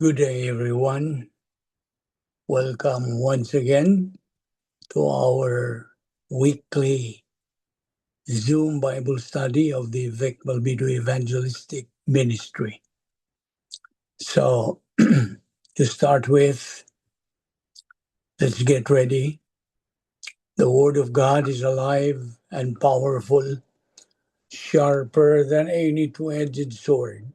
Good day, everyone. Welcome once again to our weekly Zoom Bible study of the Vic Balbido Evangelistic Ministry. So, to start with, let's get ready. The Word of God is alive and powerful, sharper than any two edged sword,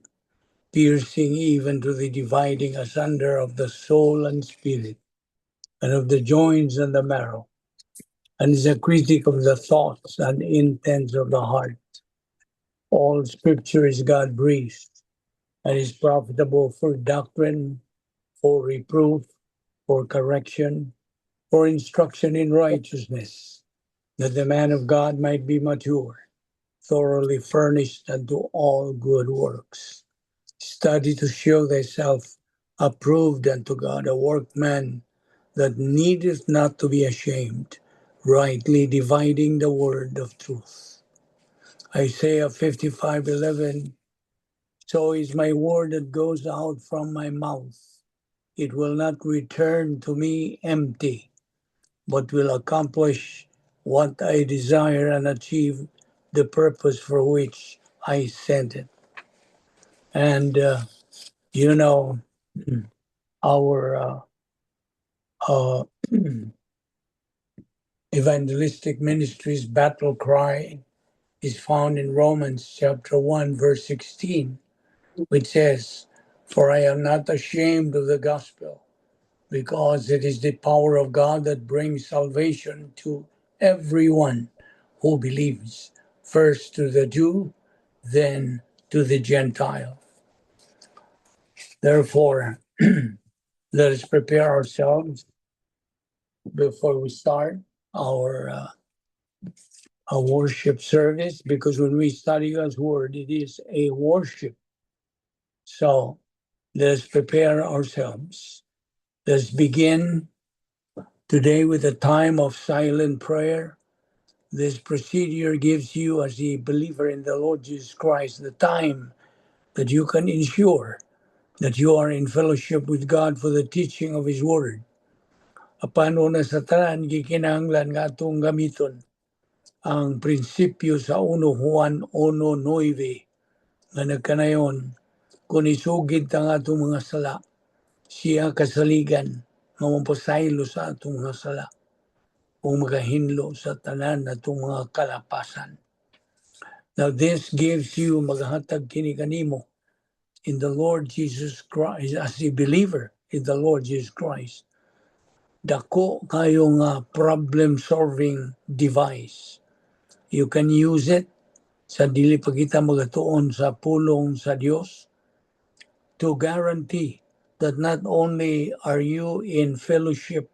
piercing even to the dividing asunder of the soul and spirit, and of the joints and the marrow, and is a critic of the thoughts and intents of the heart. All Scripture is God breathed and is profitable for doctrine, for reproof, for correction, for instruction in righteousness, that the man of God might be mature, thoroughly furnished unto all good works. Study to show thyself approved unto God, a workman that needeth not to be ashamed, rightly dividing the word of truth. Isaiah 55:11. So is my word that goes out from my mouth. It will not return to me empty, but will accomplish what I desire and achieve the purpose for which I sent it. And our evangelistic ministry's battle cry is found in Romans chapter 1, verse 16, which says, "For I am not ashamed of the gospel, because it is the power of God that brings salvation to everyone who believes, first to the Jew, then to the Gentile." Therefore, let us prepare ourselves before we start our worship service, because when we study God's word, it is a worship. So let us prepare ourselves. Let's begin today with a time of silent prayer. This procedure gives you, as a believer in the Lord Jesus Christ, the time that you can ensure that you are in fellowship with God for the teaching of His Word. Apan una sa tanan, gikinahanglan nga atong gamiton ang prinsipyo sa 1 Juan 1:9 nga nagkanayon, kung isugid ta ang atong mga sala, siya kasaligan nga mapasaylo sa atong mga sala ug magahinlo sa tanan atong mga kalapasan. Now this gives you, maghatag kini kanimo in the Lord Jesus Christ, as a believer in the Lord Jesus Christ, dako kayo nga problem-solving device. You can use it sa dili pa kita magatuon sa pulong sa Dios to guarantee that not only are you in fellowship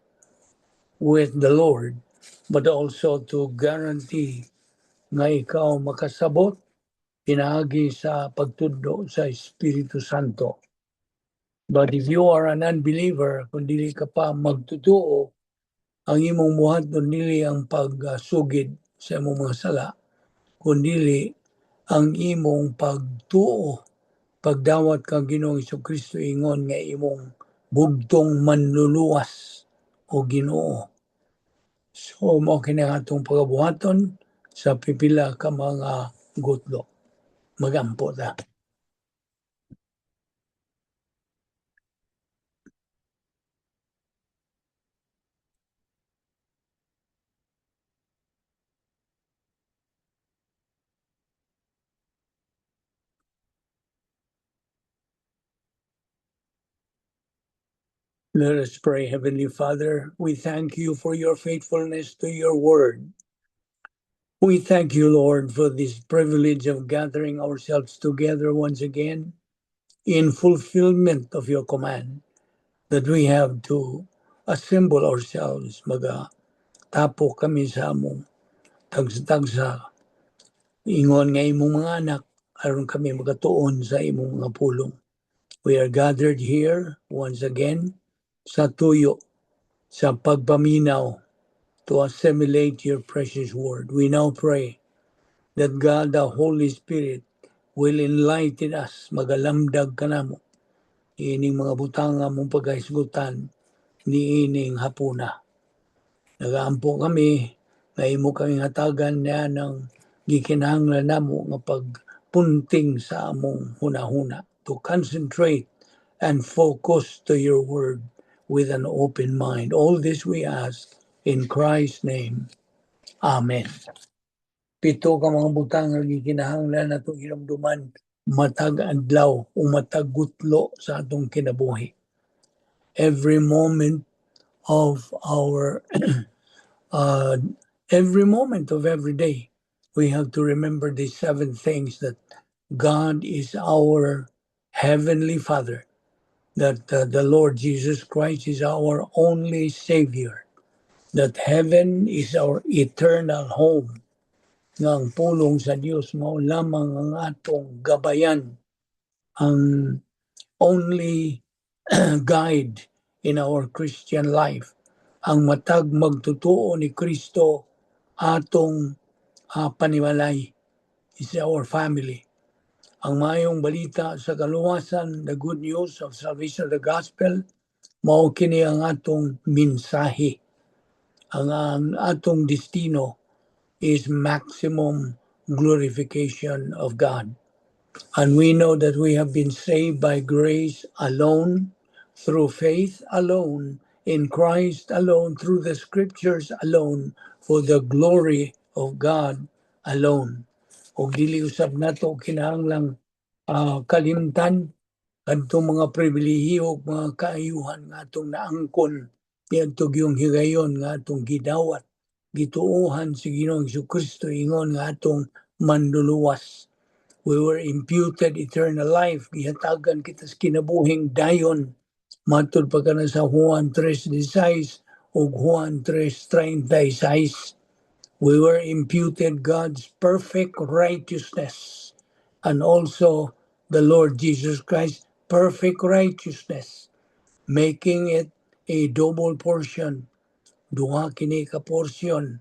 with the Lord, but also to guarantee nga ikaw makasabot pinaagi sa pagtudlo sa Espiritu Santo. But if you are an unbeliever, kung dili ka pa magtutuo, ang imong buhaton dili ang pagsugid sa imong mga sala, kundili ang imong pagtuo, pagdawat kang Ginoong Kristo ingon nga imong bugtong manluluwas o Ginoo. So mao kini ang atong pagabuhaton sa pipila ka mga gutlo. Magampo ta. Let us pray. Heavenly Father, we thank you for your faithfulness to your word. We thank you, Lord, for this privilege of gathering ourselves together once again in fulfillment of your command that we have to assemble ourselves. Maga tapo kami sa among tagsa-tagsa. Ingon nga imong mga anak, aron kami magatuon sa imong mga pulong. We are gathered here once again sa tuyo, sa pagpaminaw, to assimilate your precious word. We now pray that God, the Holy Spirit, will enlighten us, magalamdag kanamo. Ining mga butang nga among pagahisgutan niining hapuna. Nagaampo kami nga imo kami hatagan niya ng gikinahanglan namo nga pagpunting sa among hunahuna, to concentrate and focus to your word with an open mind. All this we ask in Christ's name. Amen. Pito ka mga butang nga gikinahanglan natong hinumduman matag adlaw o matag gutlo sa atong kinabuhi. Every moment of every day, we have to remember these seven things: that God is our heavenly Father, that the Lord Jesus Christ is our only Savior, that heaven is our eternal home, nga ang pulong sa Dios mao lamang ang atong gabayan, ang only guide in our Christian life. Ang matag magtutuo ni Kristo atong panimalay is our family. Ang maayong balita sa kaluwasan, the good news of salvation, the gospel, mao kini ang atong mensahe. Ang atong destino is maximum glorification of God. And we know that we have been saved by grace alone, through faith alone, in Christ alone, through the scriptures alone, for the glory of God alone. O dili usab nato kinahanglang kalimtan kadtong mga pribilehiyo ug mga kaayuhan nga atong naangkon niadto gyung higayon nga atong gidawat, gituohan si Ginoong Kristo ingon nga atong Manluluwas. We were imputed eternal life, gihatagan kita sa kinabuhing dayon matud pa kana sa Juan 3:16 ug Juan 3:36. We were imputed God's perfect righteousness and also the Lord Jesus Christ perfect righteousness, making it a double portion. Duha kini ka portion.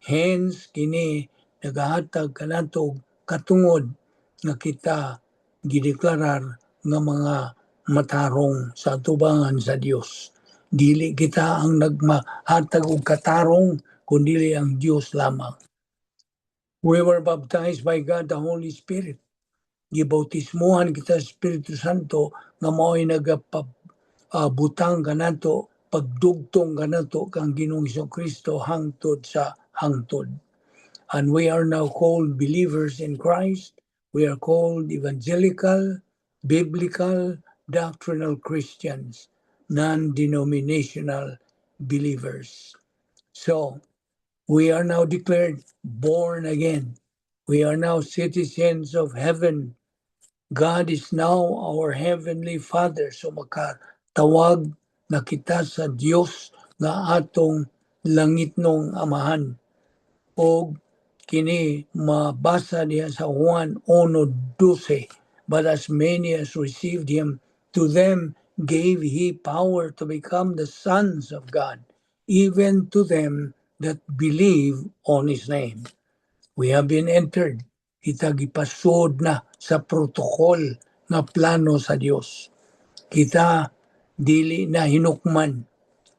Hence kini nagahatag kanato og katungod nga kita gideklarar nga mga matarong sa atubangan sa Dios. Dili kita ang nagmahatag og katarong, kundi ang Dios lamang. We were baptized by God the Holy Spirit. Gibautismuhan kita sa Espiritu Santo nga mao'y nagapa butang kanato, pagdugtong kanato kang Ginoong Kristo hangtod sa hangtod. And we are now called believers in Christ. We are called evangelical, biblical, doctrinal Christians, non-denominational believers. So, we are now declared born again. We are now citizens of heaven. God is now our heavenly Father. So makatawag na kita sa Dios nga atong langitnong Amahan. Og kini mabasa niya sa Juan 1:12. "But as many as received him, to them gave he power to become the sons of God, even to them that believe on his name." We have been entered. Kita gipasod na sa protocol nga plano sa Dios. Kita dili na hinukman.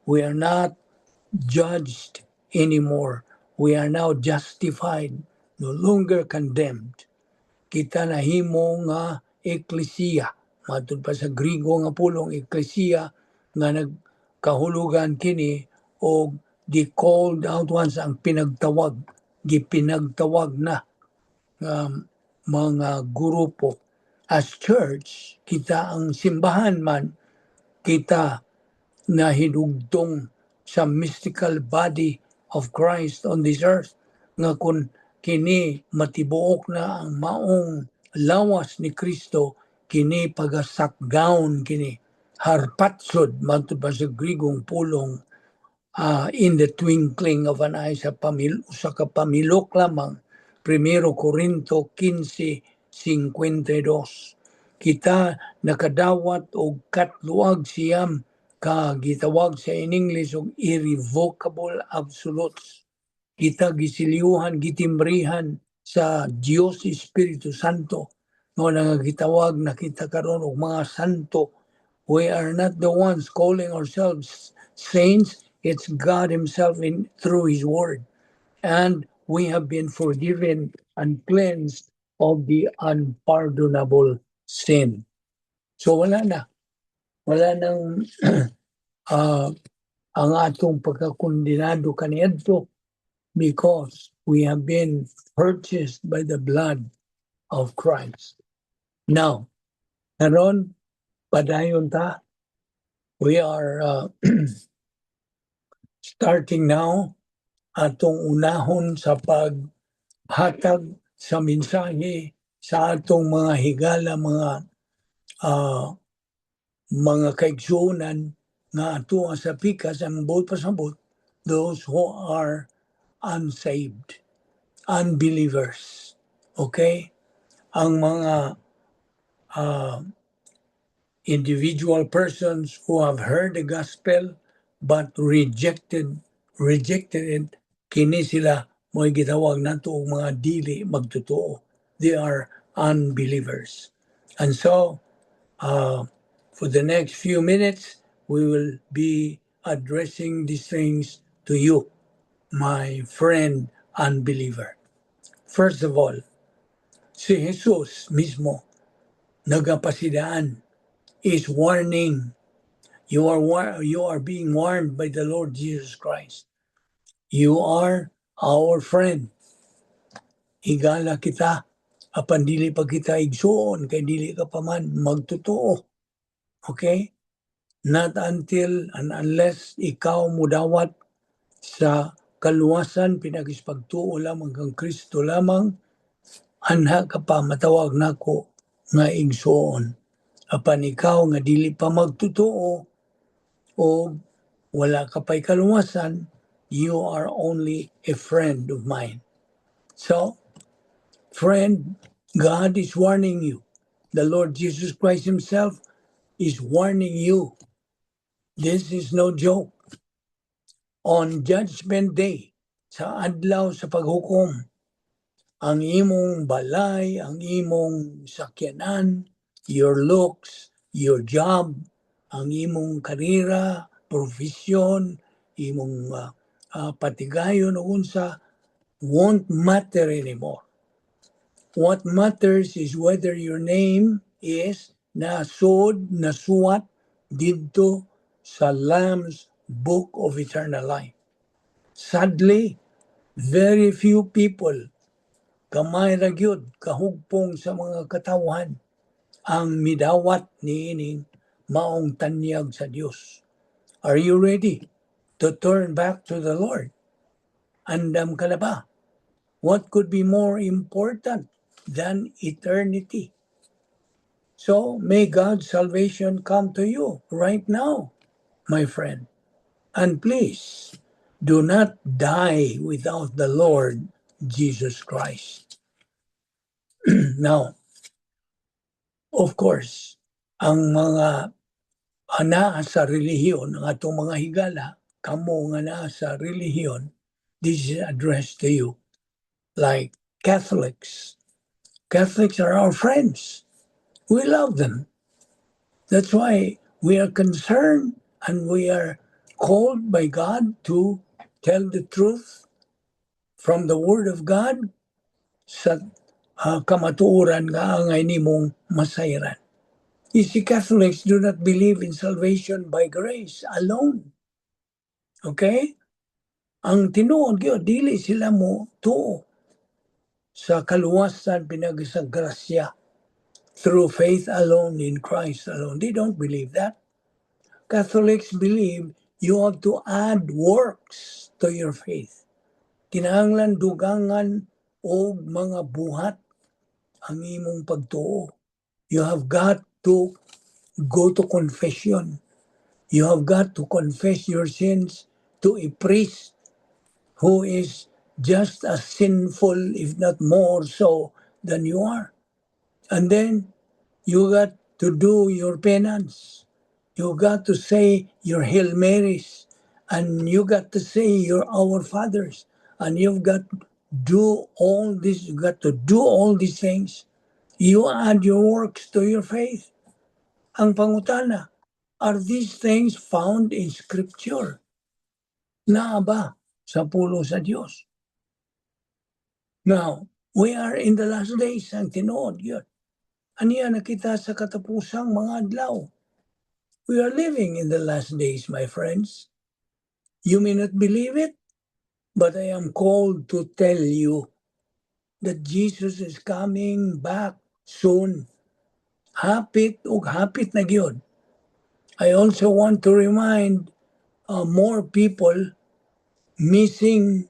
We are not judged anymore. We are now justified, no longer condemned. Kita nahimo nga eklesiya. Matud pa sa Grigo nga pulong eklesiya nga nagkahulugan kini og the called out ones, ang pinagtawag, gipinagtawag na mga grupo. As church, kita ang simbahan man, kita na hinugtong sa mystical body of Christ on this earth nga kung kini matibuok na ang maong lawas ni Kristo, kini pagasakgaon kini, harpatsod matud pa sa Grigong pulong, in the twinkling of an eye, sa usa ka pamilok lamang, Primero Corinto 15:52. Kita nakadawat og katluag 9 ka gitawag sa in English og irrevocable absolutes. Kita giselyuhan, gitimbrihan sa Dios Espiritu Santo nga nga gitawag na kita karon og mga santo. We are not the ones calling ourselves saints. It's God Himself in through His Word. And we have been forgiven and cleansed of the unpardonable sin. So wala na. Wala nang ang atong pagkakondinado kaniadto because we have been purchased by the blood of Christ. Now, karon padayon ta. We are starting now atong unahon sa paghatag sa mensahe sa atong mga higala, mga kaigsuonan nga ato sa pikas. Ang buot pasabot, those who are unsaved, unbelievers, okay? Ang mga individual persons who have heard the gospel but rejected it, kini sila mo'y gitawag nato og mga dili magtotoo. They are unbelievers. And so for the next few minutes we will be addressing these things to you, my friend unbeliever. First of all, si Jesus mismo nagapasidaan, is warning. You are being warned by the Lord Jesus Christ. You are our friend. Higala kita apan dili pa kita igsuon kay dili ka pa man magtotoo. Okay? Not until and unless ikaw mudawat sa kaluwasan pinaagi sa pagtuo lamang kang Kristo lamang, anha ka pa matawag nako nga igsuon. Apan ikaw nga dili pa magtotoo o wala ka pa'y kaluwasan, you are only a friend of mine. So, friend, God is warning you. The Lord Jesus Christ Himself is warning you. This is no joke. On Judgment Day, sa adlaw sa paghukom, ang imong balay, ang imong sakyanan, your looks, your job, ang imong karera, profesyon, imong patigayon o unsa, won't matter anymore. What matters is whether your name is nasud, nasuwat didto sa Lamb's Book of Eternal Life. Sadly, very few people, gamay ra gyud kahugpong sa mga katawhan ang midawat niining maong tanyag sa Dios. Are you ready to turn back to the Lord? Andam ka na ba? What could be more important than eternity? So may God's salvation come to you right now, my friend. And please, do not die without the Lord Jesus Christ. Now, of course, ang mga anaa sa relihiyon, ang atong mga higala, kamo nga naa sa relihiyon, this is addressed to you. Like Catholics. Catholics are our friends. We love them. That's why we are concerned and we are called by God to tell the truth from the Word of God sa kamatuoran nga angay nimong masayran. You see, Catholics do not believe in salvation by grace alone. Okay? Ang tinuod gyud, dili sila mo tuo sa kaluwasan pinaagi sa grasya through faith alone in Christ alone. They don't believe that. Catholics believe you have to add works to your faith. Kinahanglan dugangan og mga buhat ang imong pagtuo. You have got to go to confession. You have got to confess your sins to a priest who is just as sinful, if not more so, than you are. And then you got to do your penance. You got to say your Hail Marys. And you got to say your Our Fathers. And you've got to do all this. You got to do all these things. You add your works to your faith. Ang pangutana, Are these things found in Scripture? Naa ba sa pulong sa Dios? Now, we are in the last days, ang tinuod gyud. Ania na kita sa katapusang mga adlaw. We are living in the last days, my friends. You may not believe it, but I am called to tell you that Jesus is coming back soon. Hapit ug hapit na gyud. I also want to remind more people missing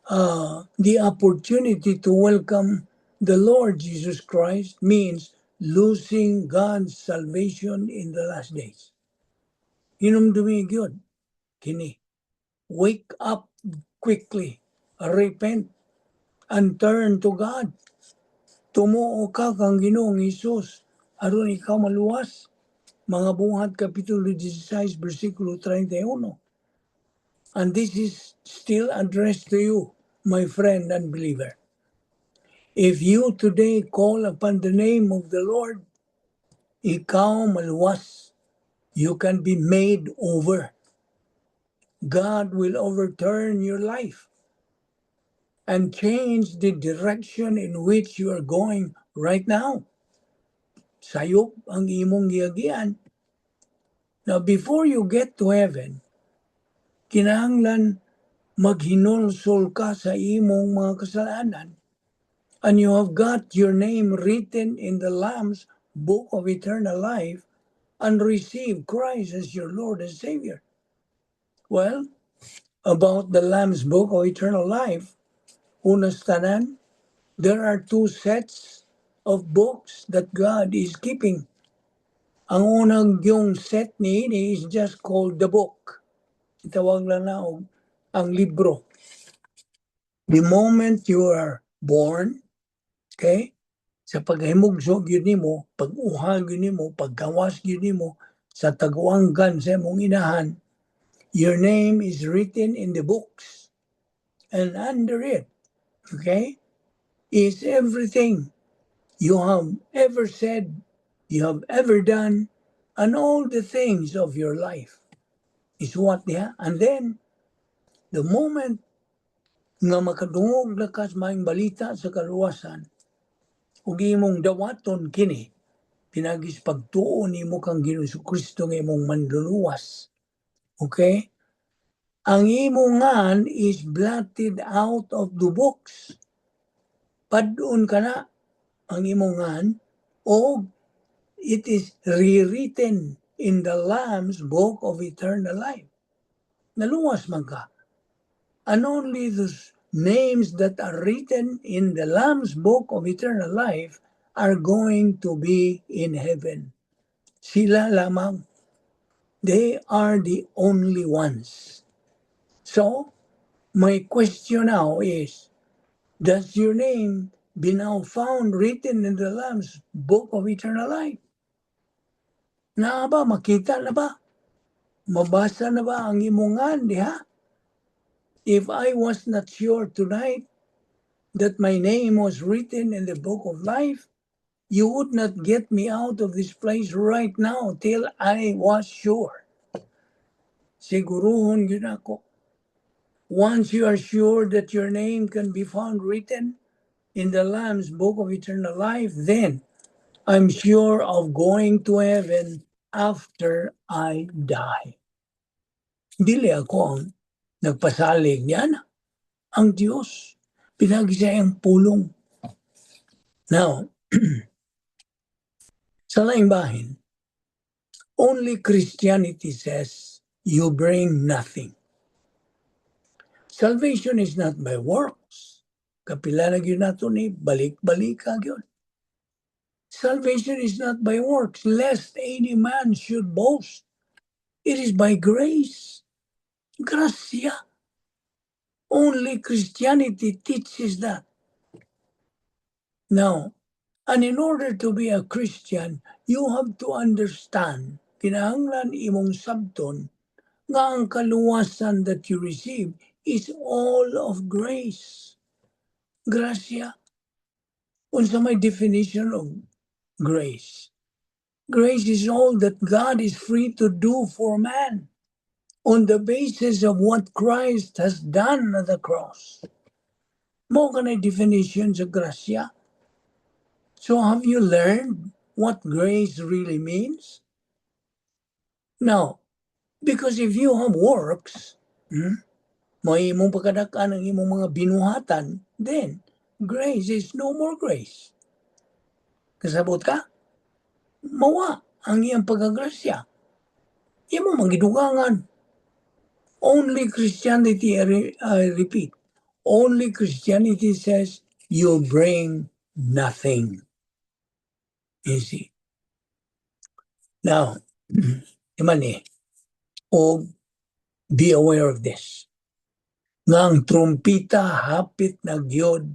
the opportunity to welcome the Lord Jesus Christ means losing God's salvation in the last days. Hinumdumi gyud kini. Wake up quickly, repent, and turn to God. Tumuo ka kang Ginoong Hesus aron ikaw maluwas. Mga Buhat Kapitulo 16, versikulo 31. And this is still addressed to you, my friend and believer. If you today call upon the name of the Lord, ikaw maluwas. You can be made over. God will overturn your life and change the direction in which you are going right now. Sayop ang imong giagian. Now, before you get to heaven, kinahanglan maghinulsol ka sa imong mga kasalanan and you have got your name written in the Lamb's Book of Eternal Life and receive Christ as your Lord and Savior. Well, about the Lamb's Book of Eternal Life, una sa tanan, there are two sets of books that God is keeping. Ang unang yung set niini is just called the book. Itawag lang na og ang libro. The moment you are born, okay, sa paghimugso gyud nimo, pag-uha gyud nimo, paggawas gyud nimo sa taguanggan sa imong inahan, your name is written in the books. And under it, okay, is everything you have ever said, you have ever done, and all the things of your life is what diha. And then, the moment nga makadungog na ka sa maayong balita sa kaluwasan, ug imong dawaton kini, pinaagi sa pagtuo nimo kang Ginoong Kristo nga imong manluluwas. Okay? Ang imong ngan is blotted out of the books. Pad-on ka na ang imong ngan o it is rewritten in the Lamb's Book of Eternal Life. Naluwas man ka. And only those names that are written in the Lamb's Book of Eternal Life are going to be in heaven. Sila lamang. They are the only ones. So, my question now is, does your name be now found written in the Lamb's Book of Eternal Life? Naa ba? Makita na ba? Mabasa na ba ang imong ngan diha? If I was not sure tonight that my name was written in the book of life, you would not get me out of this place right now till I was sure. Siguruhon gyud ako. Once you are sure that your name can be found written in the Lamb's Book of Eternal Life, then I'm sure of going to heaven after I die. Dili ako ang nagpasalig niyan. Ang Diyos. Pinaagi sa iyang pulong. Now, sa laing bahin, only Christianity says you bring nothing. Salvation is not by works. Kapila na gyud nato ni, balik-balik ka gyud. Salvation is not by works, lest any man should boast. It is by grace. Gracia. Only Christianity teaches that. Now, and in order to be a Christian, you have to understand, kinahanglan imong sabton, nga ang kaluwasan that you receive is all of grace. Gracia. Unsa may definition of grace? Grace is all that God is free to do for man on the basis of what Christ has done at the cross. Mao kanay definition sa grasya. So have you learned what grace really means? Now, because if you have works, may imong pagkadak-an ang imong mga binuhatan, then grace is no more grace. Kasabot ka? Mawa ang iyang pagkagrasya. Imo mang gidugangan. Only Christianity, I repeat, only Christianity says you bring nothing. You see? Now, iman eh, o be aware of this. Nga ang trumpita hapit na gyud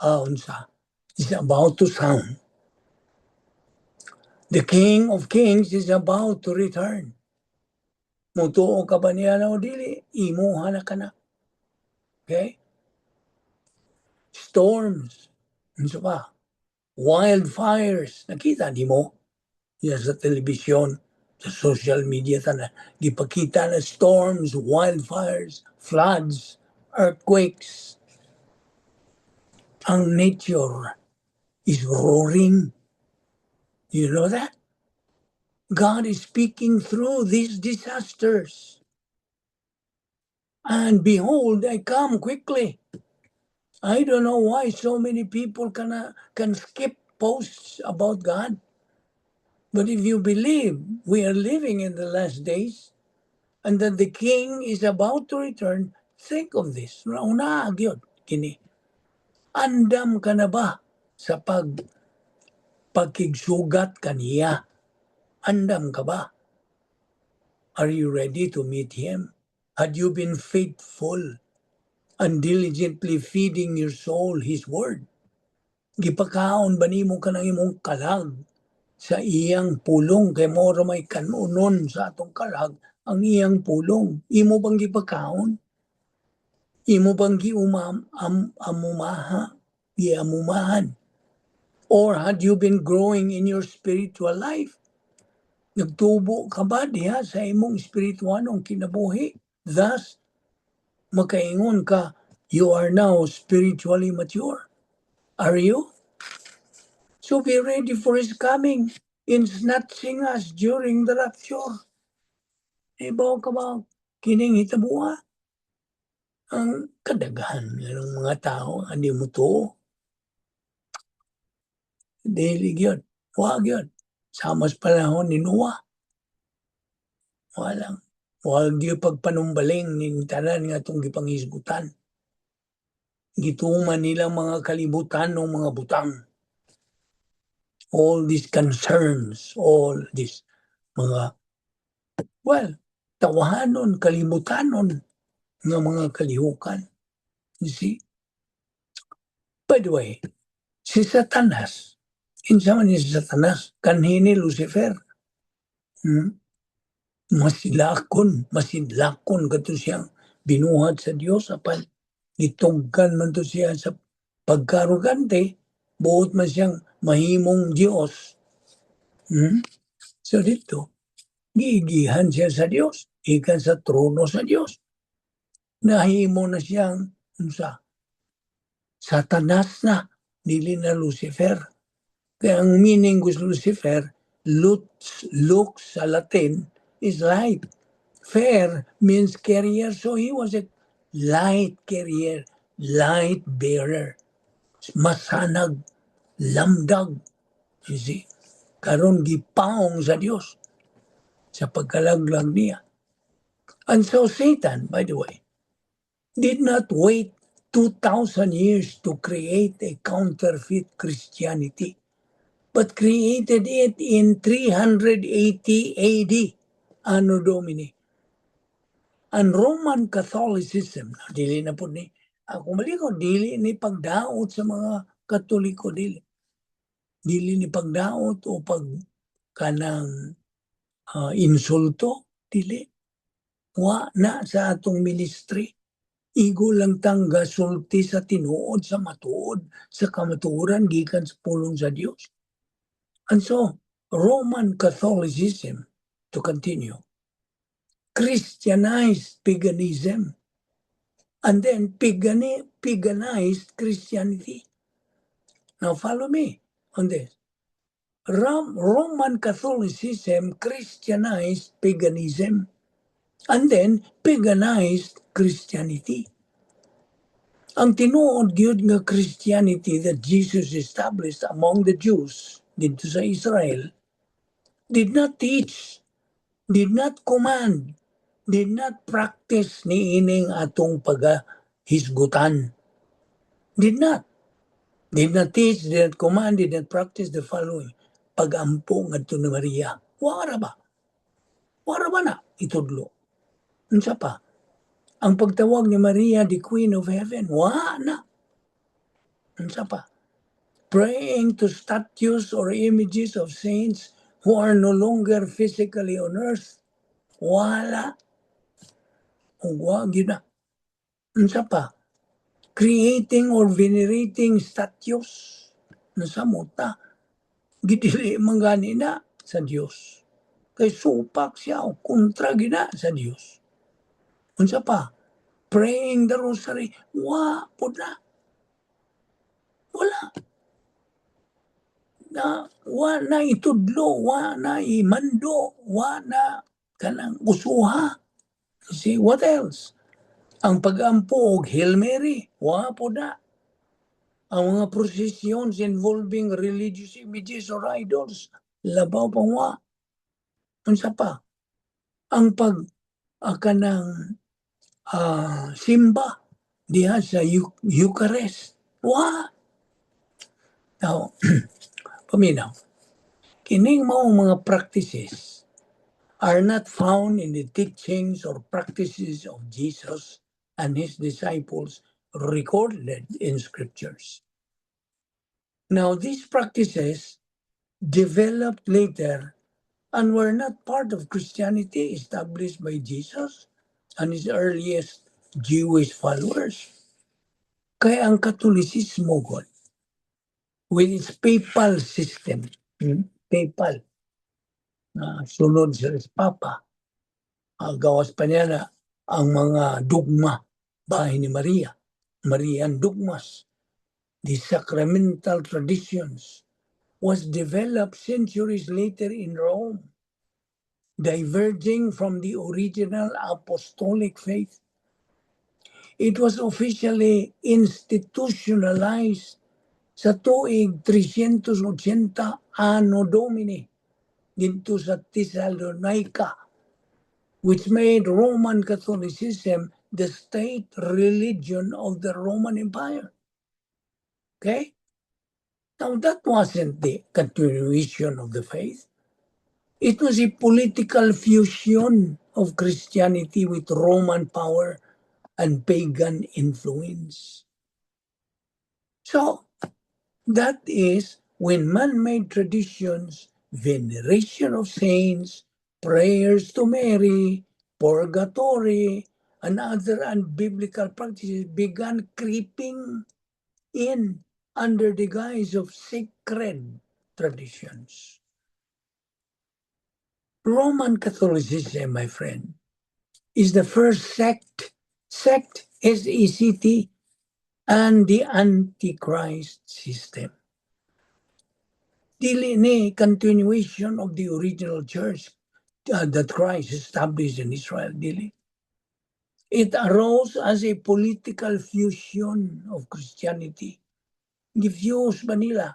unsa is about to sound. The King of Kings is about to return. Mutuo ka ba niya na o dili? Imuha na ka na. Okay? Storms. Unsa pa? Wildfires. Nakita di mo? Yan sa telebisyon, sa social media, tanan. Gipakita na storms, wildfires, floods, earthquakes. Ang nature is roaring. You know that? God is speaking through these disasters. And behold, I come quickly. I don't know why so many people can skip posts about God. But if you believe we are living in the last days and that the King is about to return, think of this. Una gyud kini. Andam ka na ba sa pagkigsugat kaniya? Andam ka ba? Are you ready to meet him? Had you been faithful and diligently feeding your soul his word? Gipakaon ba nimo kanang imong kalag sa iyang pulong, kay mao ra may kanunon sa atong kalag ang iyang pulong? Imo bang gipakaon? Imo bang giumam am, amumaha giamumahan? Or had you been growing in your spiritual life? Nagtubo ka ba diha sa imong espirituanong kinabuhi? Thus, makaingon ka, you are now spiritually mature. Are you? So be ready for his coming in snatching us during the rapture. Ibaw ka ba kining hitabuha? Ang kadaghan ng mga tao, hindi mo to. Dili gyud. Wa gyud. Sama sa panahon ni Noah. Walang. Wa gyud pagpanumbaling ning tanan nga atong gipanghisgutan. Gituman nilang mga kalibutan ng mga butang. All these concerns, all these mga, well, tawahanon, kalimutanon nga mga kalihukan. You see? By the way, si Satanas, kinsa man ni si Satanas? Kanhi ni Lucifer. Masilakon kato siyang binuhat sa Dios, apan gitugkan man to siya sa pagkarugante, buot man siyang mahimong Dios. So dito, giigihan siya sa Dios, ikan sa trono sa Dios. Nahimo na siyang unsa? Satanas na, dili na Lucifer. Kaya ang meaning ko sa Lucifer, lux, lux sa Latin is light. Fer means carrier, so he was a light carrier, light bearer. Masanag, lamdag. You see? Karon gipaong sa Dios sa pagkalaglag niya. And so Satan, by the way, did not wait 2,000 years to create a counterfeit Christianity, but created it in 380 AD, Anno Domini. Ang Roman Catholicism, dili na po ni, ako mali ko, dili ni pagdaot sa mga Katoliko, dili. Dili ni pagdaot o pag kanang insulto, dili. Wa na sa atong ministry. Igo lang tang gasulti sa tinuod, sa matuod, sa kamatuoran gikan sa pulong sa Dios. And so, Roman Catholicism, to continue, Christianized paganism and then paganized Christianity. Now follow me on this. Roman Catholicism Christianized paganism and then paganized Christianity. Ang tinuod gyud nga Christianity that Jesus established among the Jews didto sa Israel did not teach, did not command, did not practice niining atong pagahisgutan. Did not. Did not teach, did not command, did not practice the following. Pagampo ngadto ni Maria. Wara ba? Wara ba na? Itudlo. Unsa pa? Ang pagtawag ni Maria the Queen of Heaven, wa na. Unsa pa? Praying to statues or images of saints who are no longer physically on earth, wala. Ug wa gyud na. Unsa pa? Creating or venerating statues. Unsa mo ta? Gidili man gani na sa Dios. Kay supak siya o kontra gina sa Dios. Unsa pa? Praying the rosary, wa pud na. Wala. Na wa na itudlo, wa na imando, wa na kanang usuha. You see, what else? Ang pag-ampo og Hail Mary, wa pud na. Ang mga processions involving religious images or idols, labaw pang wa. Unsa pa? Ang pag kanang simba diha sa Eucharist. Wa. Now, paminaw. Kining maong mga practices are not found in the teachings or practices of Jesus and his disciples recorded in scriptures. Now, these practices developed later and were not part of Christianity established by Jesus and his earliest Jewish followers. Kaya ang Katolisismo god, with its papal system, papal, na sunod sa Papa, gawas pa niya na ang mga dugma, bahin ni Maria, Marian dogmas, the sacramental traditions, was developed centuries later in Rome, diverging from the original apostolic faith. It was officially institutionalized sa tuig 380 Anno Domini didto sa Thessalonica, which made Roman Catholicism the state religion of the Roman Empire. Okay? Now, that wasn't the continuation of the faith. It was a political fusion of Christianity with Roman power and pagan influence. So, that is when man-made traditions, veneration of saints, prayers to Mary, purgatory, and other unbiblical practices began creeping in under the guise of sacred traditions. Roman Catholicism, my friend, is the first sect, sect S-E-C-T, and the Antichrist system. Dili ni continuation of the original church that Christ established in Israel, dili. It arose as a political fusion of Christianity. Gifuse ba nila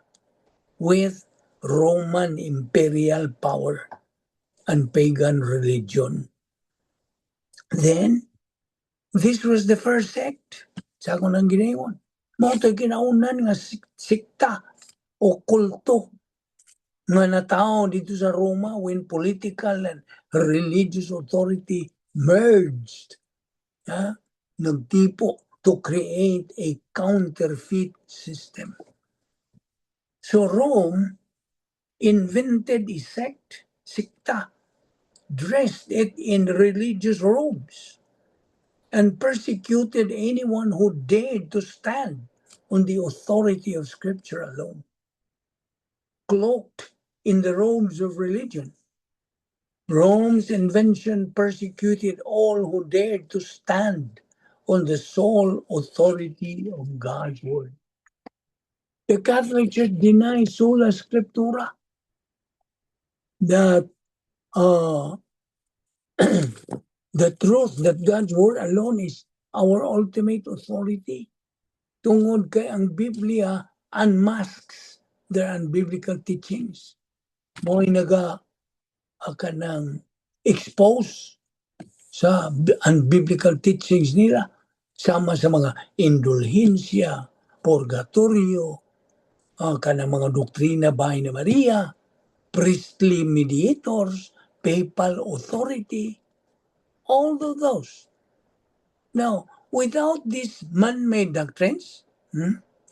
with Roman imperial power and pagan religion. Then, this was the first sect sa akong nang ginayon. Mao to'y kinaunan nga sikta o kulto nga natawo didto sa Roma when political and religious authority merged, ha? Nagtipo to create a counterfeit system. So Rome invented a sect, sikta, dressed it in religious robes, and persecuted anyone who dared to stand on the authority of Scripture alone. Cloaked in the robes of religion. Rome's invention persecuted all who dared to stand on the sole authority of God's word. The Catholic Church denies sola scriptura, that the truth that God's word alone is our ultimate authority. Tungod kay ang Biblia unmasks their unbiblical teachings. Mo'y naga kanang expose sa unbiblical teachings nila sama sa mga indulhensya, purgatorio, kanang mga doktrina bahin ni Maria, priestly mediators, papal authority, all of those. Now, without these man-made doctrines,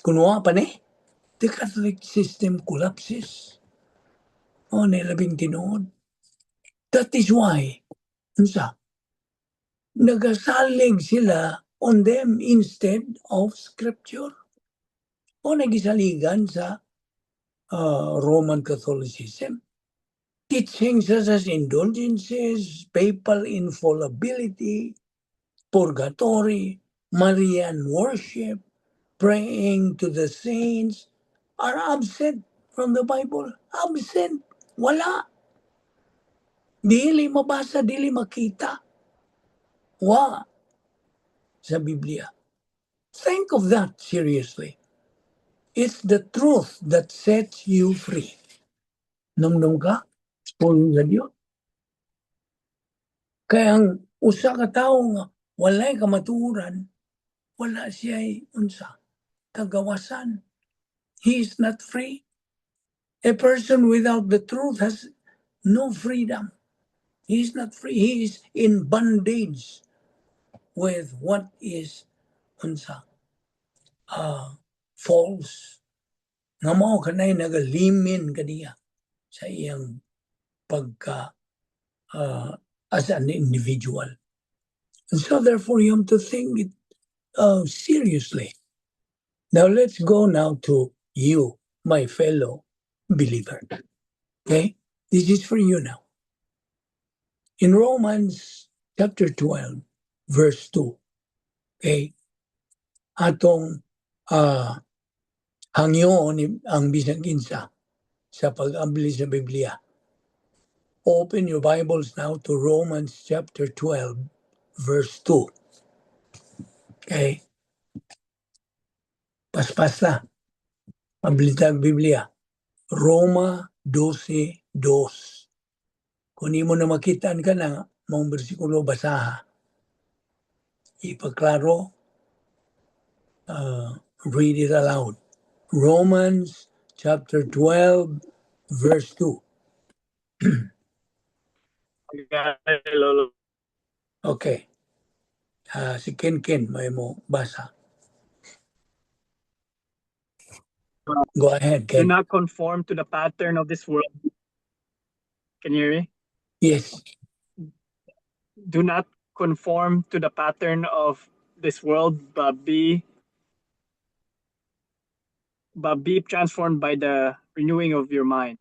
kunwa pa ni, the Catholic system collapses. O, nilabing tinuod. That is why, unsa, nagasalig sila on them instead of scripture. O nagisaligan sa Roman Catholicism. Teachings such as indulgences, papal infallibility, purgatory, Marian worship, praying to the saints are absent from the Bible. Absent. Wala. Dili mabasa, dili makita. Wa sa Biblia. Think of that seriously. It's the truth that sets you free. Numnum ka? Pulong sa Diyos. Kaya ang usa ka tawo nga walay kamatuoran, wala siya unsa kagawasan. He is not free. A person without the truth has no freedom. He is not free. He is in bondage with what is unsa false. Nga mao kanay nagalimin kaniya sa iyang pagka as an individual. And so therefore you have to think it seriously. Now let's go now to you, my fellow believer. Okay? This is for you now. In Romans chapter 12, verse 2. Okay? Atong hangyoon ang bisan kinsa sa pag-abli sa Biblia. Open your Bibles now to Romans chapter 12, verse 2. Okay? Paspas na. Ablitag Biblia. Roma 12:2. Kung imo na makitaan ka na, maong bersikulo basaha. Ipaklaro, read it aloud. Romans chapter 12, verse 2. Got it, Lolo. Okay. Si Ken Ken, may mo basa. Go ahead, Do Ken. Not conform to the pattern of this world. Can you hear me? Yes. Do not conform to the pattern of this world, but be transformed by the renewing of your mind.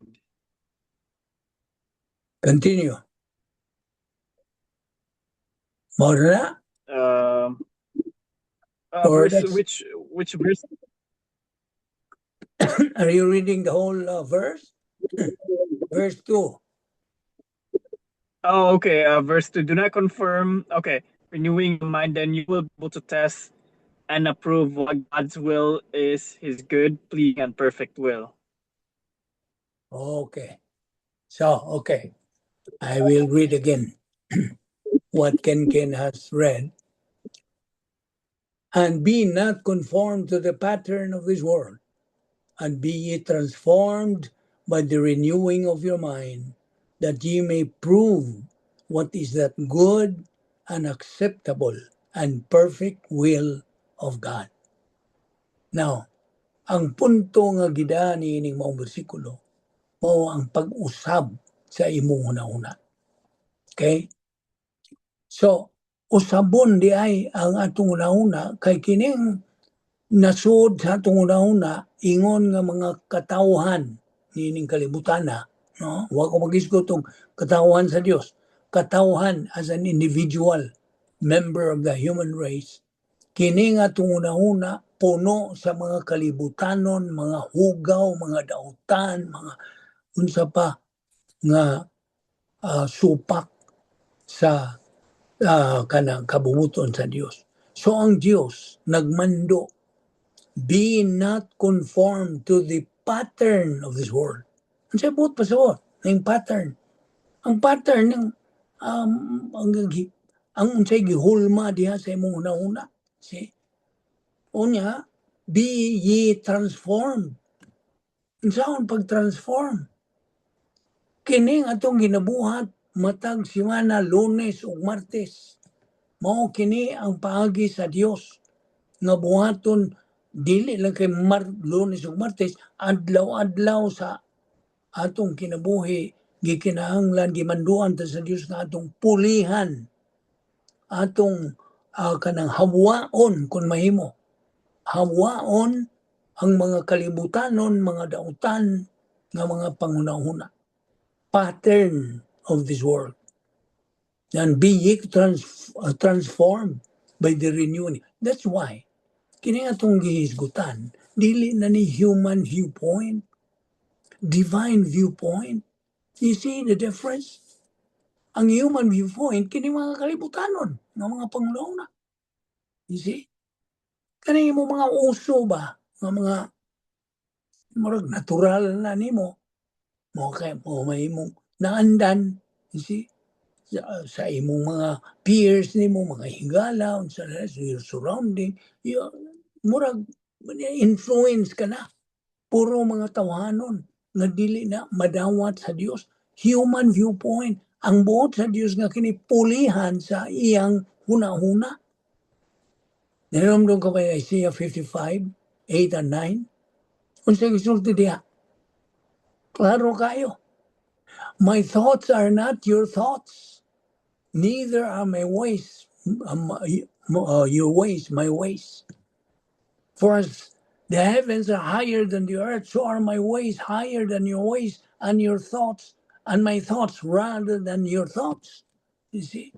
Continue. More na? Or Verse, which verse? Are you reading the whole verse? Verse 2. Oh, okay. Verse 2. Do not conform. Okay. Renewing your mind, then you will be able to test and approve what God's will is, his good, pleasing, and perfect will. Okay. So, okay. I will read again what Ken Ken has read. "And be not conformed to the pattern of this world, and be ye transformed by the renewing of your mind, that ye may prove what is that good and acceptable and perfect will of God." Now, ang punto nga gidani ining maong bersikulo mao ang pag-usab sa imong hunahuna. Okay? So, usabon di ay ang atong hunahuna kay kining nasod sa atong hunahuna ingon nga mga katawhan niining kalibutana. No? Wa ko maghisgot og katawhan sa Dios. Katawhan as an individual member of the human race. Kini nga atong hunahuna puno sa mga kalibutanon, mga hugaw, mga dautan, mga unsa pa nga supak sa kanang kabumuton sa Dios. So ang Dios nagmando, "Be not conformed to the pattern of this world." Ang buot pasabot, ang pattern. Ang pattern ng ang unsay gihulma diha sa imong hunahuna. See? Unya, "Be ye transformed." Unsaon pag-transform? Kining atong ginabuhat matag simana, Lunes ug Martes. Mao kini ang paagi sa Dios nga buhaton, dili lang kay Lunes ug Martes, adlaw-adlaw sa atong kinabuhi gikinahanglan, gimanduan ta sa Dios nga atong pulihan, atong kanang hawaon kung mahimo, hawaon ang mga kalibutanon, mga dautan nga mga panghunahuna, pattern of this world, and be ye transformed by the renewing. That's why kini atong gihisgutan, dili na ni human viewpoint, divine viewpoint. You see the difference? Ang human viewpoint, kini mga kalibutanon nga mga panghunahuna. You see, kani mo mga uso ba nga mga murag natural na nimo mo, kay mo may imong naandan, you see, sa imong mga peers nimo, mga higala, unsa na sa your surrounding, you, murag influence ka na, puro mga tawhanon nga dili na madawat sa Dios, human viewpoint. Ang buot sa Dios nga kini pulihan sa iyang huna-huna. Nahinomdom ka ba Isaiah 55, 8 and 9? Unsa gisulti diha? Klaro kayo. "My thoughts are not your thoughts, neither are my ways your ways, my ways. For as the heavens are higher than the earth, so are my ways higher than your ways, and your thoughts, and my thoughts rather than your thoughts." You see?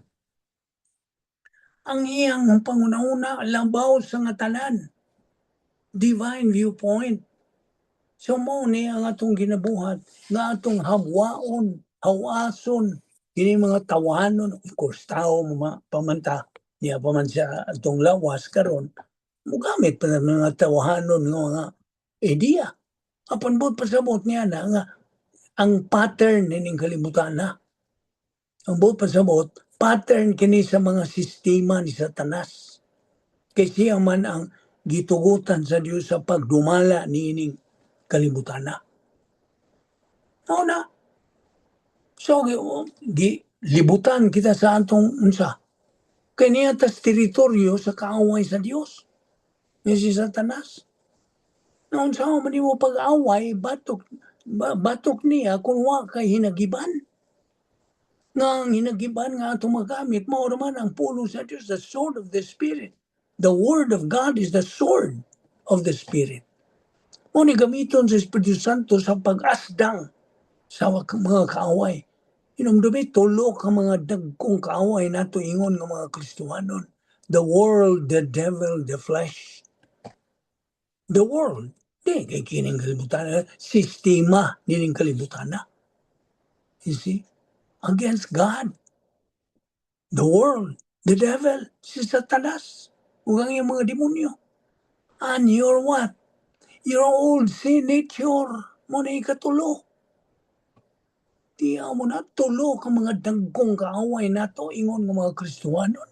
Ang iyang panghunahuna labaw sa nga tanan. Divine viewpoint. So mao ni ang atong ginabuhat nga atong hawaon, hawason kini mga tawanon. Of course, tao ma, pamanta niya pa man siya atong lawas karon, mugamit pa ng mga tawahanon nga mga idea. Apan buot pasabot niya na nga ang pattern nining kalibutan na. Ang buot pasabot, pattern kini sa mga sistema ni Satanas. Kay siya man ang gitugutan sa Dios sa pagdumala niining kalibutan na. Mao na. So, gi, libutan kita sa atong unsa. Kay niya tas teritoryo sa kaaway sa Dios. Nga si Satanas. Na unsa man nimo pag-away, batok niya kung wa kay hinagiban. Nga ang hinagiban nga atong magamit, mao naman ang pulong sa Dios, the sword of the Spirit. The word of God is the sword of the Spirit. Mao ni gamiton sa Espiritu Santo sa pag-asdang sa mga kaaway. Hinumdumi, tulo ka mga dagkong kaaway nato ingon nga mga Kristohanon. The world, the devil, the flesh. The world, di kay kining kalibutan, sistema nining kalibutan na. You see? Against God. The world, the devil, si Satanas, ug ang iyang mga demonyo. And your what? Your old sin nature. Mao na ikatulo. Tiyaw mo na, tulo ka mga dagkong kaaway nato ingon nga mga Kristohanon.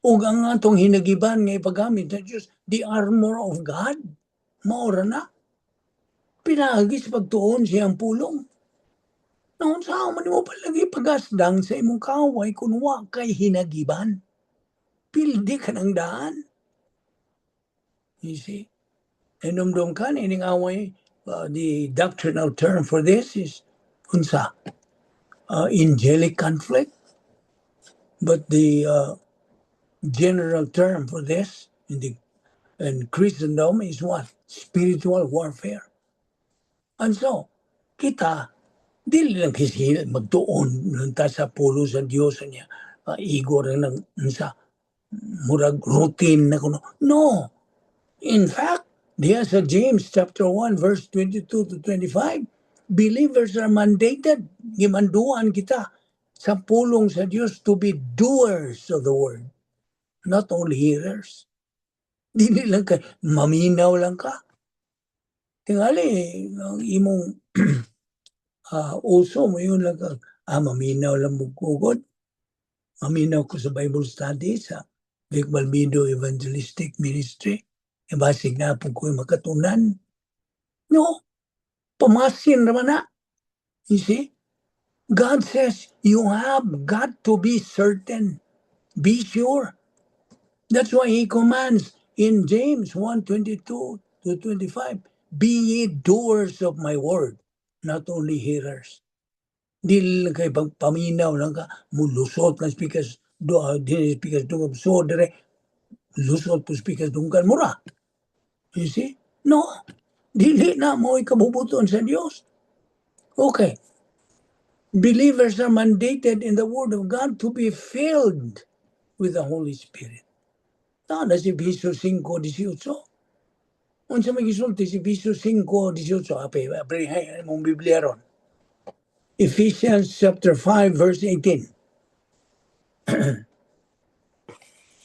Ug ang atong hinagiban nga ipagamit sa Diyos, the armor of God, maora na. Pinaagi sa pagtuon siyang pulong. Naunsa man mo palagi pagasdang sa imong kaaway kung wa kay hinagiban? Pildi ka ng daan. You see? Hinumdum ka ining away, the doctrinal term for this is unsa? Angelic conflict. But the general term for this in Christendom is what? Spiritual warfare. And so, kita, Dili lang kasi magtuon lang ta sa pulong sa Dios niya. Igo ra nang sa murag routine na kuno. No. In fact, diya sa James chapter 1 verse 22 to 25, believers are mandated, gimanduan kita sa pulong sa Dios to be doers of the word, not only hearers. Dili lang ka, maminaw lang ka. Tingali, ang imong uso mo yun lang ka, maminaw lang mo kugod. Maminaw ko sa Bible study sa Vic Balbido Evangelistic Ministry. E basig na po ko makatunan. No, pamasin naman na. You see? God says you have got to be certain. Be sure. That's why He commands in James 1:22 to 25, "Be ye doers of my word, not only hearers." Dili lang kay pagpaminaw lang ka, mulusot lang speakers, do, dili speakers dunggan, so dire, lusot po speakers dunggan mura. You see? No. Dili na mo ikabubuton sa Dios. Okay. Believers are mandated in the Word of God to be filled with the Holy Spirit. Na si Efeso 5:18. Unsa may gisulti si Efeso 5:18? Ape, abrihay mong Biblia ron. Ephesians chapter 5 verse 18.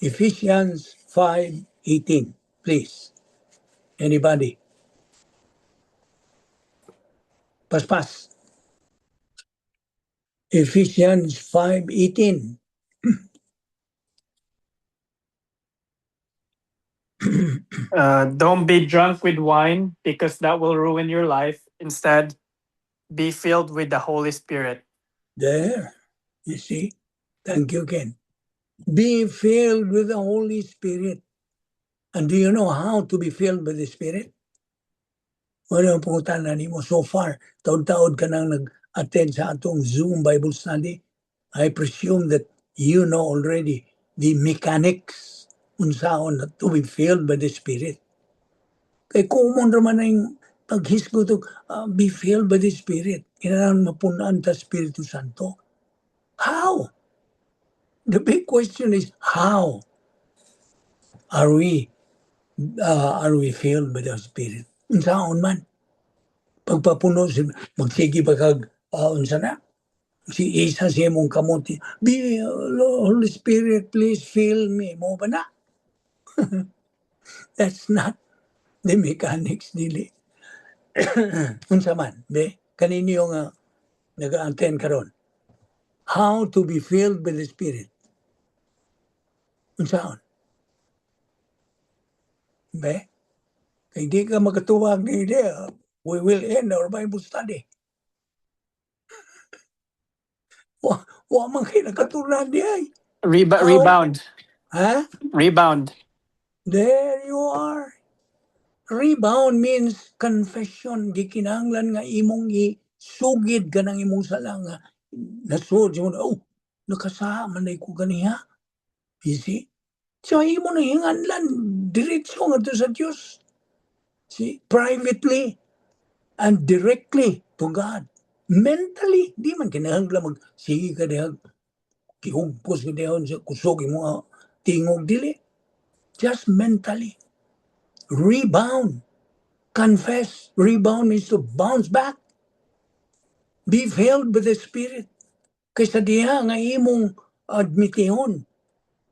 Ephesians 5:18. Please. Anybody? Paspas. Ephesians 5:18. Don't be drunk with wine, because that will ruin your life. Instead, be filled with the Holy Spirit. There. You see? Thank you, Ken. Be filled with the Holy Spirit. And do you know how to be filled with the Spirit? Wala ang pangutana nimo so far. Taod-taod ka nang nag-attend sa atong Zoom Bible study. I presume that you know already the mechanics unsaon na to be filled by the Spirit. Kay common raman na yung paghisgot og be filled by the Spirit. Kinahanglan mapunan ta Espiritu Santo. How? The big question is, how are we filled by the Spirit? Unsaon man? Pagpapuno si magsige ba kag unsa na? Si isa sa imong kamot. "Be Holy Spirit, please fill me." Mo ba na? That's not the mechanics, dili. Unsa man, be? Kaninyo nga nag-attend karon. How to be filled with the Spirit? Unsaon? Be? Kay di ka makatuwag ni idea, we will end our Bible study. Wa man kay nakatunan di ay. How? Rebound. Ha? Rebound. There you are. Rebound means confession. Gikinahanglan nga imong isugid ka ng imong sala nga nasud mo, "Oh, nakasama man ay ko ganiha." You see? So imo na hinganlan diretso ngadto sa Dios. See? Privately and directly to God. Mentally, di man kinahanglan magsige ka diha gihugpos ka diha sa kusog imo tingog, dili. Just mentally. Rebound. Confess. Rebound means to bounce back. Be filled with the Spirit. Kaysa diha nga imong admitihon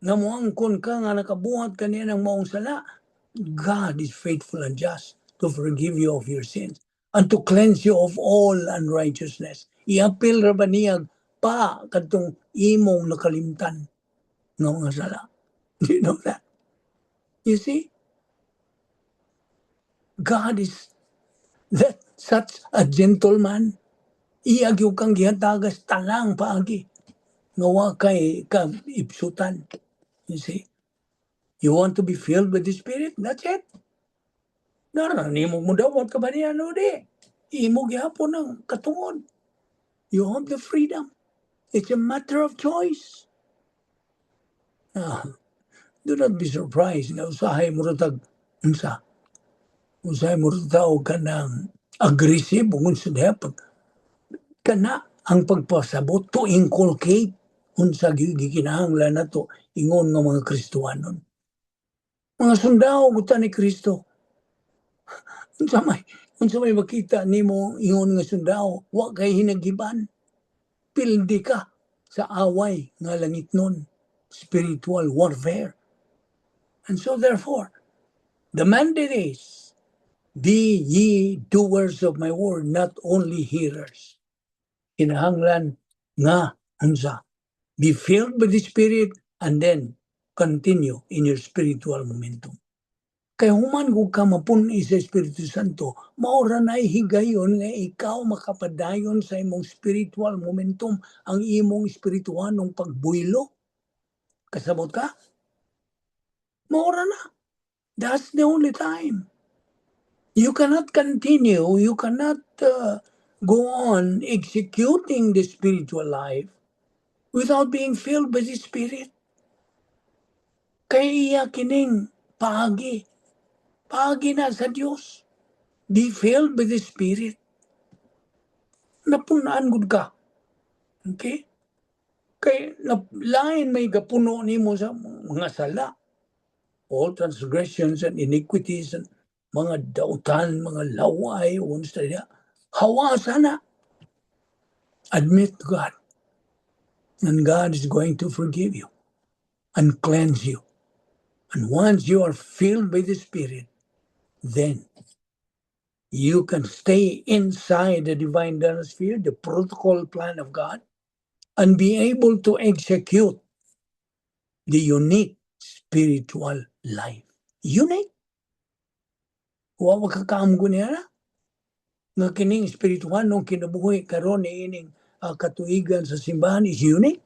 nga muangkon ka nga nakabuhat ka niya ng maong sala, God is faithful and just to forgive you of your sins and to cleanse you of all unrighteousness. Iapil ra ba niya pa kadtong imong nakalimtan nga mga sala? Do you know that? You see? God is that such a gentleman. Iya gyud kang gihatagas tanang paagi nga wa kay ka ipsutan. You see? You want to be filled with the Spirit? That's it. Nara, nimo mo dawat ka ba niya? No, di. Imo gihapon ang katungod. You have the freedom. It's a matter of choice. Do not be surprised nga usahay mo tag unsa. Usahay mo tao ka ng aggressive ug unsa diha pag Kana ang pagpasabot, to inculcate unsa gikinahanglan nato ingon nga mga Kristohanon. Mga sundao gud ta ni Kristo. Unsa may makita nimo ingon nga sundao, wa kay hinagiban. Pildi ka sa away nga langitnon, spiritual warfare. And so therefore, the mandate is, "Be ye doers of my word, not only hearers." Kinahanglan nga unsa, be filled with the Spirit and then continue in your spiritual momentum. Kay human kung ka mapun-i sa Espiritu Santo, mao ra na higayon nga ikaw makapadayon sa imong spiritual momentum, ang imong espirituhanong pagbuylo. Kasabot ka? Mao ra na. That's the only time. You cannot continue, you cannot go on executing the spiritual life without being filled by the Spirit. Kay iya kining paagi. Paagi na sa Dios. Be filled by the Spirit. Napunaan gud ka. Okay? Kay na, lain may gapuno nimo sa mga sala. All transgressions and iniquities and mga dautan, mga laway, unsa niya. Hawasa na. Admit to God. And God is going to forgive you and cleanse you. And once you are filled by the Spirit, then you can stay inside the divine sphere, the protocol plan of God, and be able to execute the unique spiritual life. Unique. Wa makakaamgo niya na. Nga kining espiritual nung kinabuhi karon ni ining katuigan sa simbahan is unique.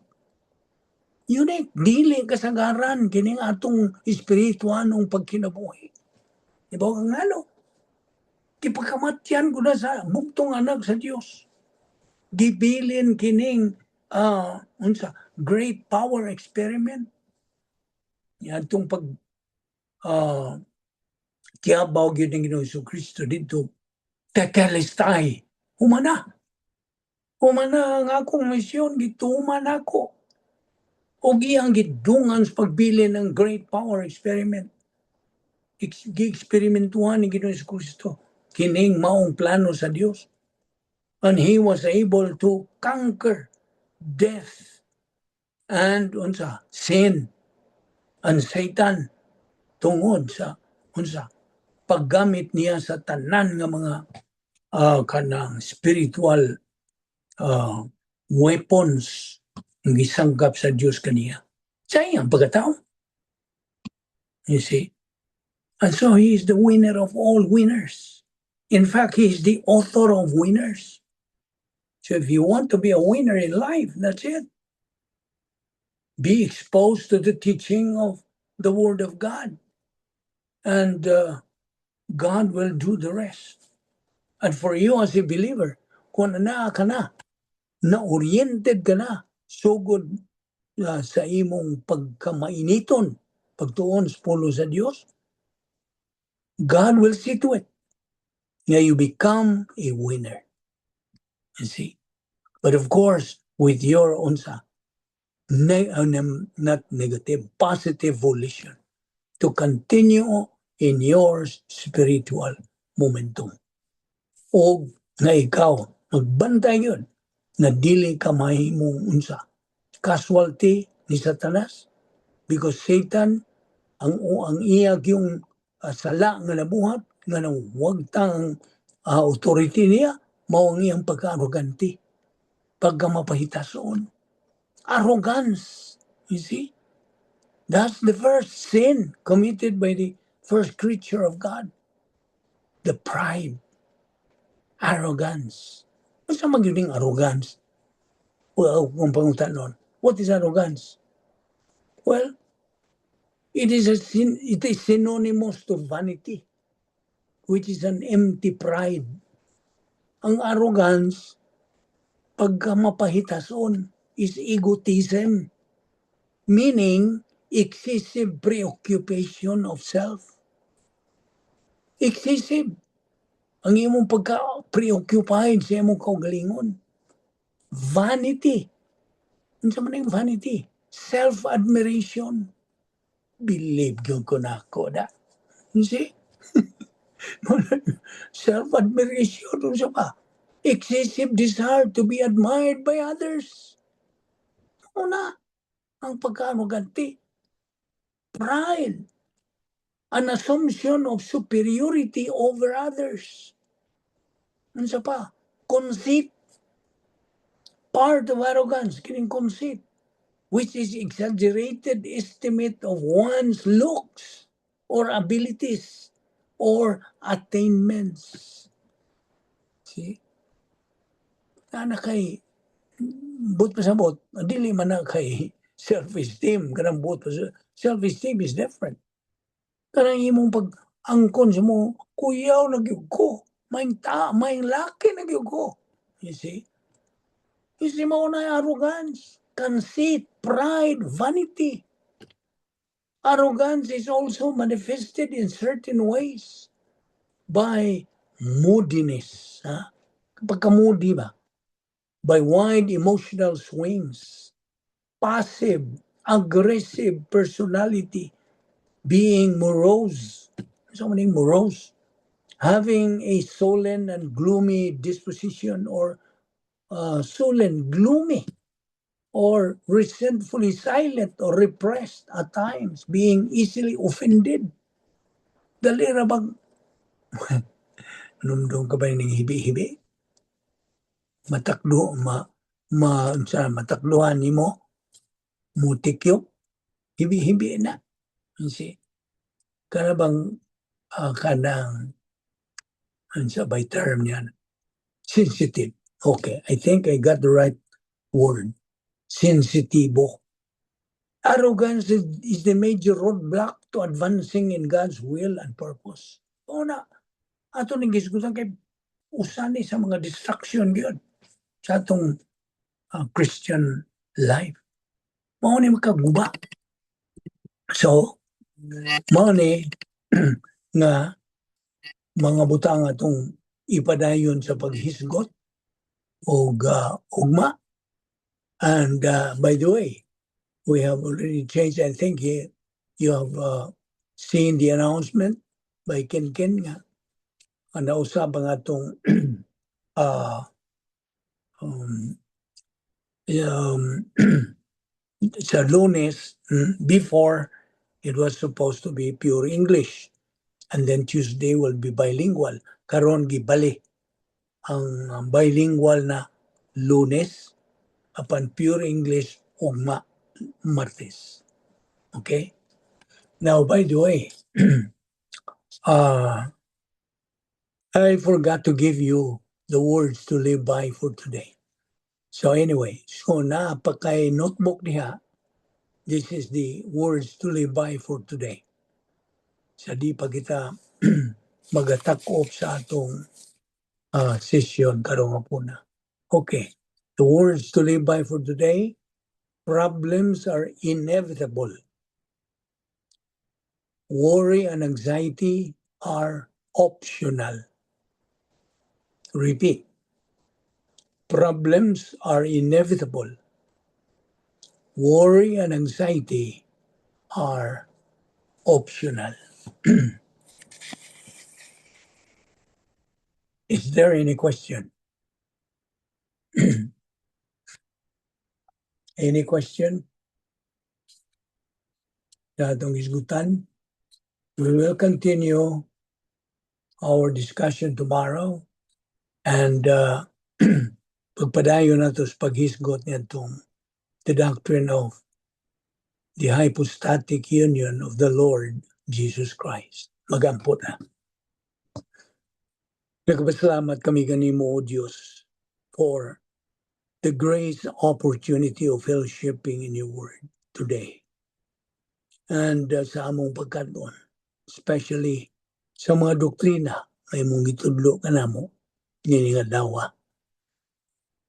Unique. Dili kasagaran kining atong espirituanong pagkinabuhi. Di ba kang ano? Gipakamatyan ko na sa bugtong anak sa Dios. Gibilin kining unsa, great power experiment. Yatong pag tiyabaw gyud ng Ginoong Kristo dito tetelestai. Humana. Humana ang akong misyon, gituman ako. O iyang gidungan sa pagbilin ng great power experiment. Gi-eksperimentuhan ni Ginoong Kristo kining maong plano sa Dios. And he was able to conquer death and unsa, sin and Satan, tungod sa unsa, paggamit niya sa tanan nga mga kanang spiritual weapons nga gisangkap sa Dios kaniya. Sa iyang pagkatao. You see? And so he is the winner of all winners. In fact, he is the author of winners. So if you want to be a winner in life, that's it. Be exposed to the teaching of the Word of God. And God will do the rest. And for you as a believer, kung naa ka na, na-oriented ka na, sugod sa imong pagkamainiton, pagtuon sa pulong sa Dios, God will see to it nga you become a winner. You see? But of course, with your unsa, not negative, positive volition to continue in your spiritual momentum. O nga ikaw, magbantay yun, na dili ka mahimong unsa, casualty ni Satanas, because Satan, ang iya yung sala nga nabuhat, nga nawagtang authority niya, mao ang iyang pagka-arrogante, pagka-mapahitason. Arrogance, you see? That's the first sin committed by the first creature of God. The pride, arrogance. Unsa man gyud ning arrogance? Well, kung pangutanon, what is arrogance? Well, it is a sin, it is synonymous to vanity, which is an empty pride. Ang arrogance, pagka mapahitason, is egotism, meaning excessive preoccupation of self. Excessive. Ang imong pagka-preoccupied sa imong kaugalingon. Vanity. Unsa man ang vanity? Self-admiration. Believe gyud ko nako da. You see? Self-admiration. Unsa pa? Excessive desire to be admired by others. Una, ang pagka-arrogante. Pride. An assumption of superiority over others. Unsa pa? Conceit. Part of arrogance, kining conceit, which is exaggerated estimate of one's looks or abilities or attainments. See? Ana kay buot pasabot, dili man na kay self-esteem, kanang buot pa self-esteem is different. Kanang imong pag angkon sa mo, kuyaw na gyud ko, maayong ta, maayong laki na gyud ko. You see? You see, mao na arrogance, conceit, pride, vanity. Arrogance is also manifested in certain ways by moodiness. Ha? Pagka-moody ba? By wide emotional swings, passive, aggressive personality, being morose. So many morose. Having a sullen and gloomy disposition or sullen, gloomy, or resentfully silent or repressed at times, being easily offended. Dali ra bang numdum ka ba ning hibi-hibi? Matakdo, ma, ma, unsa, matakduhan nimo, mutikyop, hibi-hibi na. You see? Kana bang kanang unsa by term niyan? Sensitive. Okay, I think I got the right word. Sensitibo. Arrogance is the major roadblock to advancing in God's will and purpose. Una, ato ning gisgutan kay usa ni sa mga distraction gyud sa atong Christian life. Mao ni makaguba. So, mao ni nga mga butang atong ipadayon sa paghisgot og ugma. And by the way, we have already changed. I think you have seen the announcement by Ken Ken nga ang nausab ang atong sa Lunes. Before, it was supposed to be pure English and then Tuesday will be bilingual. Karon gibali ang bilingual na Lunes apan pure English ugma Martes. Okay, now, by the way, I forgot to give you the words to live by for today. So anyway, so naa pa kay notebook diha, this is the words to live by for today. Sa di pa kita magatakop sa atong session karong hapuna. Okay, the words to live by for today: problems are inevitable. Worry and anxiety are optional. Repeat. Problems are inevitable. Worry and anxiety are optional. Is there any question? Any question? Sa atong hisgutan? We will continue our discussion tomorrow and pagpadayon nato sa paghisgot niadtong the doctrine of the hypostatic union of the Lord Jesus Christ. Magampo ta. Nagpasalamat kami kanimo, O Diyos, for the great opportunity of fellowshipping in your word today. And sa among pagkat-on, especially sa mga doktrina nga imong gitudlo kanamo niining adlaw.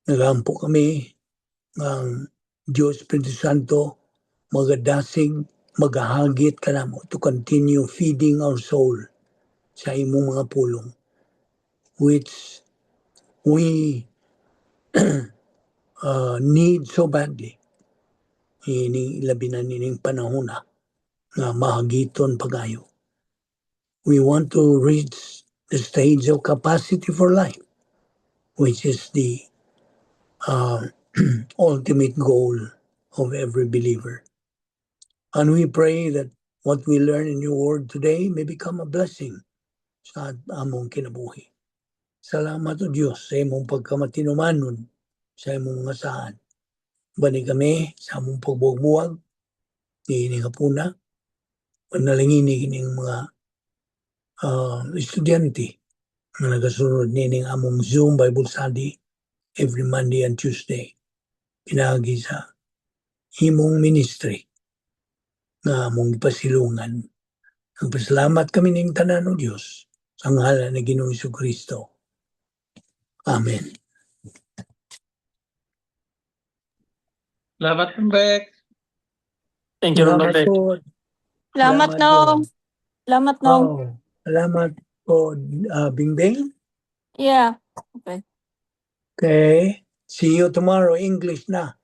Nagampo kami ang Diyos Espiritu Santo magadasig, magahagit kanamo to continue feeding our soul sa imong mga pulong, which we need so badly ini, labi na nining panahon na nga mahagiton pagayo. We want to reach the stage of capacity for life, which is the ultimate goal of every believer. And we pray that what we learn in your word today may become a blessing sa among kinabuhi. Salamat, O Diyos, sa imong pagkamatinumanon sa imong mga saan. Ubani kami sa among pagbuwag-buwag niining hapuna. Panalangini kining mga estudyante nga nagasunod niining among Zoom Bible study every Monday and Tuesday. Pinaagi sa imong ministry nga among gipasilungan. Nagpasalamat kami ning tanan, O Diyos, sa ngalan ni Ginoong Kristo. Amen. Salamat, Rex. Thank you, Salamat Rex. po. Salamat, Salamat Nong. Salamat, Nong. Oh, salamat po, Bingbing. Yeah. Okay. Okay. See you tomorrow. English na.